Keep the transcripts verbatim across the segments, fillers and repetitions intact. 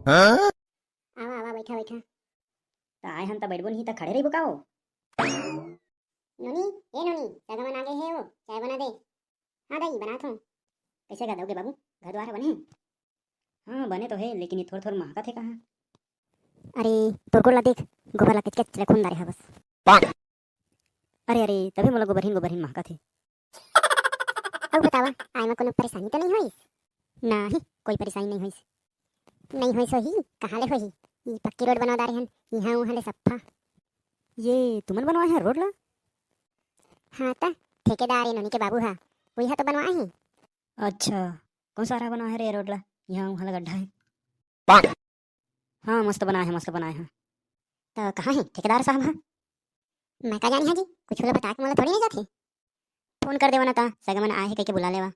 हाँ? आवा, आवा, बइठा, बइठा। त आए हन त बइठबो नहीं त खड़े रहिबो का ओ? नोनी, ए नोनी, सगा मन आगे हे ओ, चाय बना दे। हाँ दाई, बनात हँव। कइसे गा दाऊ के बाबू, घर दुवार ह बने हे? हाँ, बने तो हे, लेकिन ये थोर थोर महकत हे कहाँ? अरे, तोर गोड़ ला देख, गोबर ला कचकच ले खून डारे हवस। अरे, अरे, तभे मोला गोबरहीन, गोबरहीन महकत हे। अउ बतावा, आए म कोनो परेशानी तो नहीं होइस? नहीं, कोई परेशानी नहीं होइस। नहीं होइस होही, कहाँ ले होही? ई पक्की रोड बनवा डारे हन, इहाँ उहाँ ले सफ्फा। ये तुमन बनवाए हे रोड ला? हाँ त, ठेकेदार ए नोनी के बाबू हा, उइहा तो बनवाए हे। अच्छा, कौन सारा बनाए हे रे रोड ला? इहाँ उहाँ ला गड्ढा हे। हाँ, मस्त बनाए हे, मस्त बनाए हे। त कहाँ हे ठेकेदार साहब हा? मैं का जानी हा जी, कुछ ला बता के मोला थोड़ी ना जाथे। फोन कर देवा ना त, सगा मन आए हे कहिके बुला लेवा।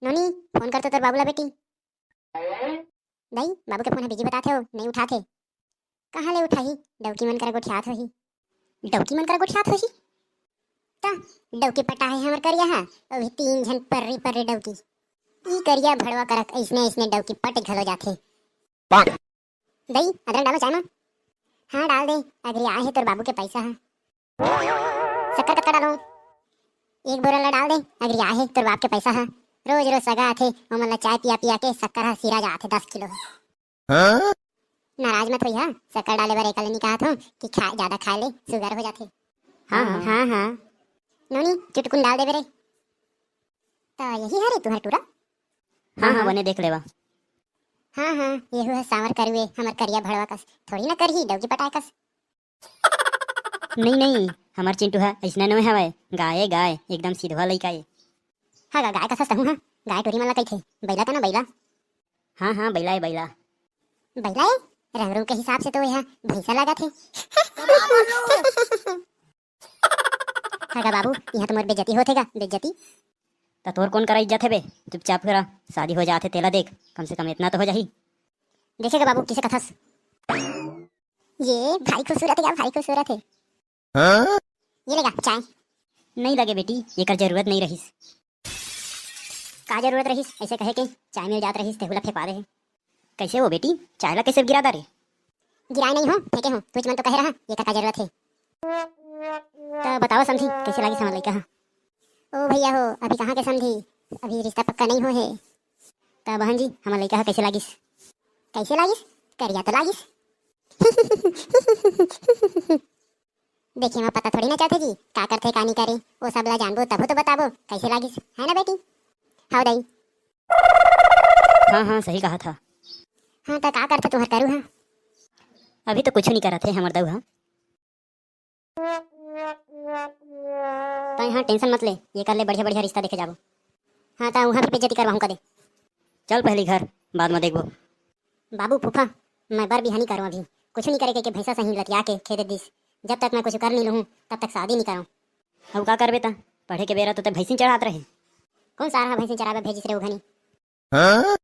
नोनी, फोन कर तो तोर बाबू ला बेटी। दाई, बाबू के फोन ह बिजी बतात हे, ओ, नहीं उठात हे। कहाँ ले उठाही? डौकी मन करा गोठियात होही। डौकी मन करा गोठियात होही? त डौकी पटाए हे हमर करिया हा, ओ भी तीन झन पर्री पर्री डौकी। ई करिया भड़वा करा अइसने अइसने डौकी पट घलो जाथे। दाई, अदरक डालो चाय मा। हाँ, डाल दे, अगरी आए हे तोर बाबू के पैसा हा। शक्कर कतका डालो? एक बोरा ला डाल दे, अगरी आए हे तोर बाप के पैसा हा। रोज रोज सगा आथे, ओमन ला चाय पिया पिया के शक्कर हा सिरा जाथे दस किलो। हाँ? नाराज मत होइहा, शक्कर डाले बर एकर ले नी कहत हँव कि खाए, जादा खाए ले सुगर हो जाथे। हाँ, हाँ, हाँ। हाँ, हाँ। नोनी, चुटकुन डाल देबे रे। त यही हरे तुहर टूरा? हाँ, हाँ, हाँ। बने देख लेवा। हाँ, हाँ, येहू ह सांवर करुए, हमर करिया भड़वा कस। थोड़ी ना करही, डौकी पटाए कस। नहीं, नहीं, हमर चिंटू ह अइसना नोहे हवय, गाय ए गाय, एकदम सिधवा लइका ए। हाँ गा, गाय कसस तहूँ ह, गाय टूरी मन ला कहिथे, बइला त ना बइला। हाँ, हाँ, बइला ए बइला। बइला ए? रंग रूप के हिसाब से तो एहा भैंसा लागत हे। हाँ गा बाबू, इहाँ तो मोर बेइज्जती होथे गा, बेइज्जती। त तोर कोन करा इज्जत हे बे? चुपचाप करा, शादी हो जाथे तेला देख, कम से कम इतना तो हो जाही। देखे गा बाबू, किसे कथस? ये भारी खूबसूरत हे गा, भारी खूबसूरत हे। हाँ? ये ले गा, चाय। नहीं लगे बेटी, एकर जरूरत नहीं रहिस। का जरूरत रहिस? अइसे कहे के चाय मिल जात रहिस, तेहू ला फेंकवा दे हे। कइसे हो बेटी, चाय ला कइसे गिरा डारे? गिराए नहीं हँव, फेंके हँव, तुझ मन तो कहे रहा, एकर का जरूरत हे? त बतावा समधी, कइसे लागिस हमर लइका ह? ओ भैया हो, अभी कहाँ के समधी, अभी रिश्ता पक्का नहीं होहे। त बहन जी, हमर लइका ह कइसे लागिस? कइसे लागिस? करिया तो लागिस। देखे म पता थोड़ी ना चलथे जी, का करथे का नी करे, ओ सब ला जानबो तभो तो बताबो, कइसे लागिस, है ना बेटी? हव दाई। हाँ, हाँ, सही कहा था। हाँ, त का करथे तुहर करू हा? अभी तो कुछ नहीं करत हे हमर दऊ हा। तैं हा tension मत ले, ये कर ले बढ़िया बढ़िया रिश्ता देखे जाबो। हाँ, त उहाँ भी बेइज्जती करवाहूँ कदे। चल पहली घर, बाद में देखबो। बाबू फूफा, मैं बर बिहानी करूँ अभी। कुछ नहीं करे के, के भैंसा सही लतिया के खेदे दिस। जब तक मैं कुछ कर नहीं लूँ, तब तक शादी नहीं करूँ। अब का करबे त? पढ़े के बेरा तो ते भैंसी चरात रहे। कौन सारा भैंसी चराबे भेजिस रे उघनी? हाँ?